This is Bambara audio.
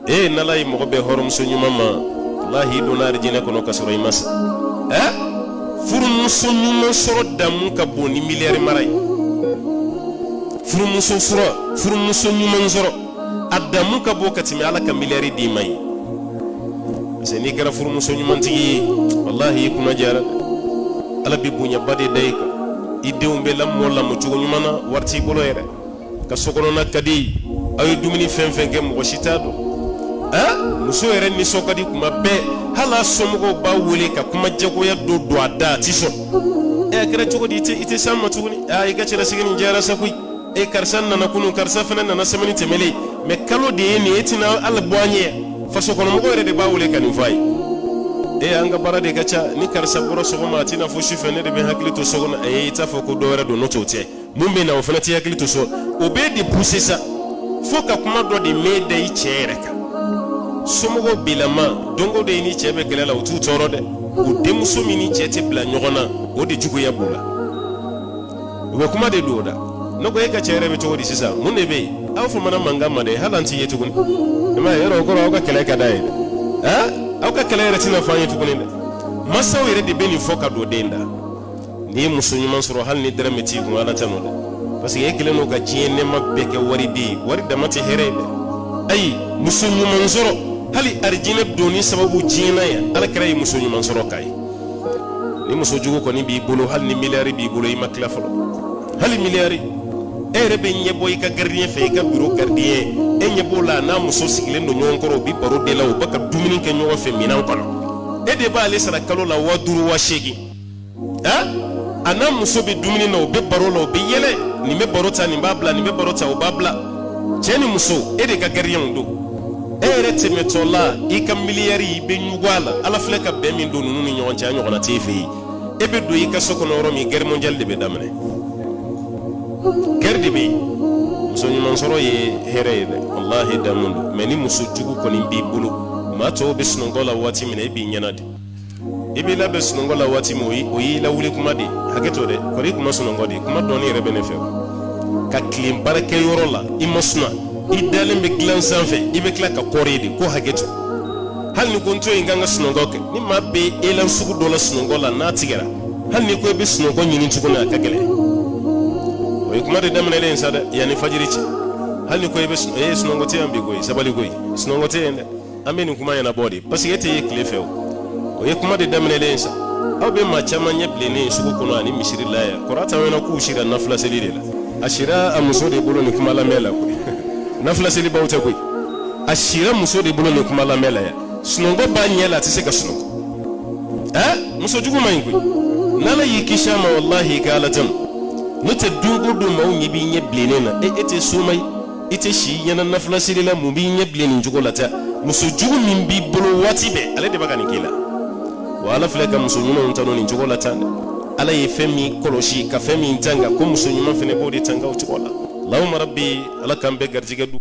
Ee, n'Ala ye mɔgɔ bɛn hɔrɔnmuso ɲuman ma, walahi, i donna arijinɛ kɔnɔ ka sɔrɔ i ma sa. Ɛ, furumuso ɲuman sɔrɔ damu ka bon ni miliyari mara ye. Furumuso sɔrɔ, furumuso ɲuman sɔrɔ, a damu ka bon ka tɛmɛ Ala ka miliyari d'i ma ye, parce que n'i kɛra furumuso ɲumantigi ye, walahi, i kunna diyara. Ala bɛ bonyaba de da i kan. I denw bɛ lamɔ lamɔcogo ɲuman na, wari t'i bolo yɛrɛ ka so kɔnɔna ka di. Aw ye dumuni fɛn fɛn kɛ, mɔgɔ si t'a dɔn. A muso yɛrɛ nisɔn ka di kuma bɛɛ. Hali a somɔgɔw b'a wele ka kuma jagoya dɔ don a da, a ti sɔn. Ɛ, a kɛra cogo di? I tɛ s'an ma tuguni. Aa, i ka cɛlasigi nin diyara sa koyi. E, karisa nana kunun, karisa fana nana semaine tɛmɛlen, mais kalo de ye nin ye, e tɛna ala bɔ an ɲɛ. Faso kɔnɔmɔgɔw yɛrɛ de b'a wele ka nin fɔ a ye. E, an ka baara de ka ca. Ni karisa bɔra sɔgɔma, a tɛna fo sufɛ. Ne de bɛ hakili to so kɔnɔ. E, i t'a fɔ ko dɔ wɛrɛ don, n'o t'o tɛ. Mun bɛ na, o fana t'i hakili to so. O b'e de pousser sa fo ka kuma dɔ de mɛn da i cɛ yɛrɛ kan. Somɔgɔw bilama, don o don i ni cɛ bɛ kɛlɛ la, o t'u tɔɔrɔ dɛ. O denmuso min ni cɛ tɛ bila ɲɔgɔn na, o de juguya b'u la. U bɛ kuma de don o da. Ne ko, e ka cɛ yɛrɛ bɛ cogo di sisan? Mun de bɛ yen? Aw famana mankan ma dɛ, hali an t'i ye tuguni. I m'a ye yɔrɔ, o kɔrɔ aw ka kɛlɛ ka d'a ye dɛ. Aw ka kɛlɛ yɛrɛ tɛna fɔ an ye tuguni dɛ. Masaw yɛrɛ de bɛ nin fɔ ka don den da. N'i ye muso ɲuman sɔrɔ, hali ni dɛrɛmɛ t'i kun, Ala tanu dɛ, parce que e kɛlen don ka diɲɛ nɛɛma bɛɛ kɛ wari de ye. Wari dama tɛ hɛrɛ ye dɛ. Ayi, muso ɲuman sɔrɔ, hali arijinɛ donni sababu diɲɛ na yan, Ala kira ye muso ɲuman sɔrɔ k'a ye. Ni muso jugu kɔni b'i bolo, hali ni miliyari b'i bolo, i ma tila fɔlɔ. Hali miliyari, e yɛrɛ bɛ ɲɛbɔ i ka gardien fɛ, i ka bureau gardien, e ɲɛ b'o la, n'a muso sigilen don ɲɔgɔn kɔrɔ, u bɛ baro de la, u bɛ ka dumuni kɛ ɲɔgɔn fɛ minɛn kɔnɔ. E de b'ale sara kalo la 5000, 8000. A n'a muso bɛ dumuni na, u bɛ baro la, u bɛ yɛlɛ. Nin bɛ baro ta, nin b'a bila, nin bɛ baro ta, o b'a bila. Cɛ ni muso, e de ka garidiɲɛw don. E yɛrɛ tɛmɛtɔ la, i ka miliyari, i bɛ ɲugu a la. Ala filɛ ka bɛn min don ninnu ni ɲɔgɔn cɛ, a ɲɔgɔnna t'e fɛ yen. E bɛ don i ka so kɔnɔ yɔrɔ min, guerre mondiale de bɛ daminɛ, guerre de bɛ yen. Muso ɲuman sɔrɔ ye hɛrɛ ye dɛ, walahi, damu don. Mais ni muso jugu kɔni b'i bolo, maa tɔw bɛ sunɔgɔ la waati min na, e b'i ɲɛna de. I b'i labɛn sunɔgɔ la waati min, o y'i lawuli kuma de. Hakɛ to dɛ, kɔri kuma sunɔgɔ de kuma dɔɔni yɛrɛ bɛ ne fɛ. Ka tilen baarakɛyɔrɔ la, i ma suna, i dalen bɛ dilan sanfɛ, i bɛ tila ka kɔri de ko hakɛ to. Hali ni ko n to yen k'an ka sunɔgɔ kɛ, ni maa bɛ élan sugu dɔ la sunɔgɔ la, n'a tigɛra, hali ni ko i bɛ sunɔgɔ ɲini tuguni, a ka gɛlɛn. O ye kuma de daminɛlen ye sa dɛ, yanni fajiri cɛ. Hali ni ko i bɛ sunɔgɔ tɛ yan bi koyi, sabali koyi, sunɔgɔ tɛ yen dɛ. An bɛ nin kuma ɲɛnabɔ de, parce que e tɛ ye tile fɛ. O ye kuma de daminɛlen ye sa. Aw bɛ maa caman ɲɛ bilennen ye sugu kɔnɔ ani misiri la yan. Kɔrɔ t'aw ɲɛna k'u sira nafila seli de la. A sira a muso de bolo ni kuma lamɛn la koyi. Nafila selibaw tɛ koyi. A sira muso de bolo ni kuma lamɛn la yan. Sunɔgɔ b'a ɲɛ la, a tɛ se ka sunɔgɔ. Ɛ, muso jugu man ɲi koyi. N'Ala y'i kisi a ma, walahi, i ka Ala tanu. N'o tɛ, don o don maaw ɲɛ b'i ɲɛ bilennen na. E, e tɛ soma ye, i tɛ si ɲɛna nafila seli la. Mun b'i ɲɛ bilen nin cogo la tɛ? Muso jugu min b'i bolo waati bɛɛ, ale de bɛ ka nin k'i la wa. Ala filɛ ka muso ɲumanw tanu nin cogo la tan dɛ. Ala ye fɛn min kɔlɔsi ka fɛn min tanga, ko muso ɲuman fana b'o de tanga o cogo la. Allahumma rabbi, Ala k'an bɛɛ garijɛgɛ du.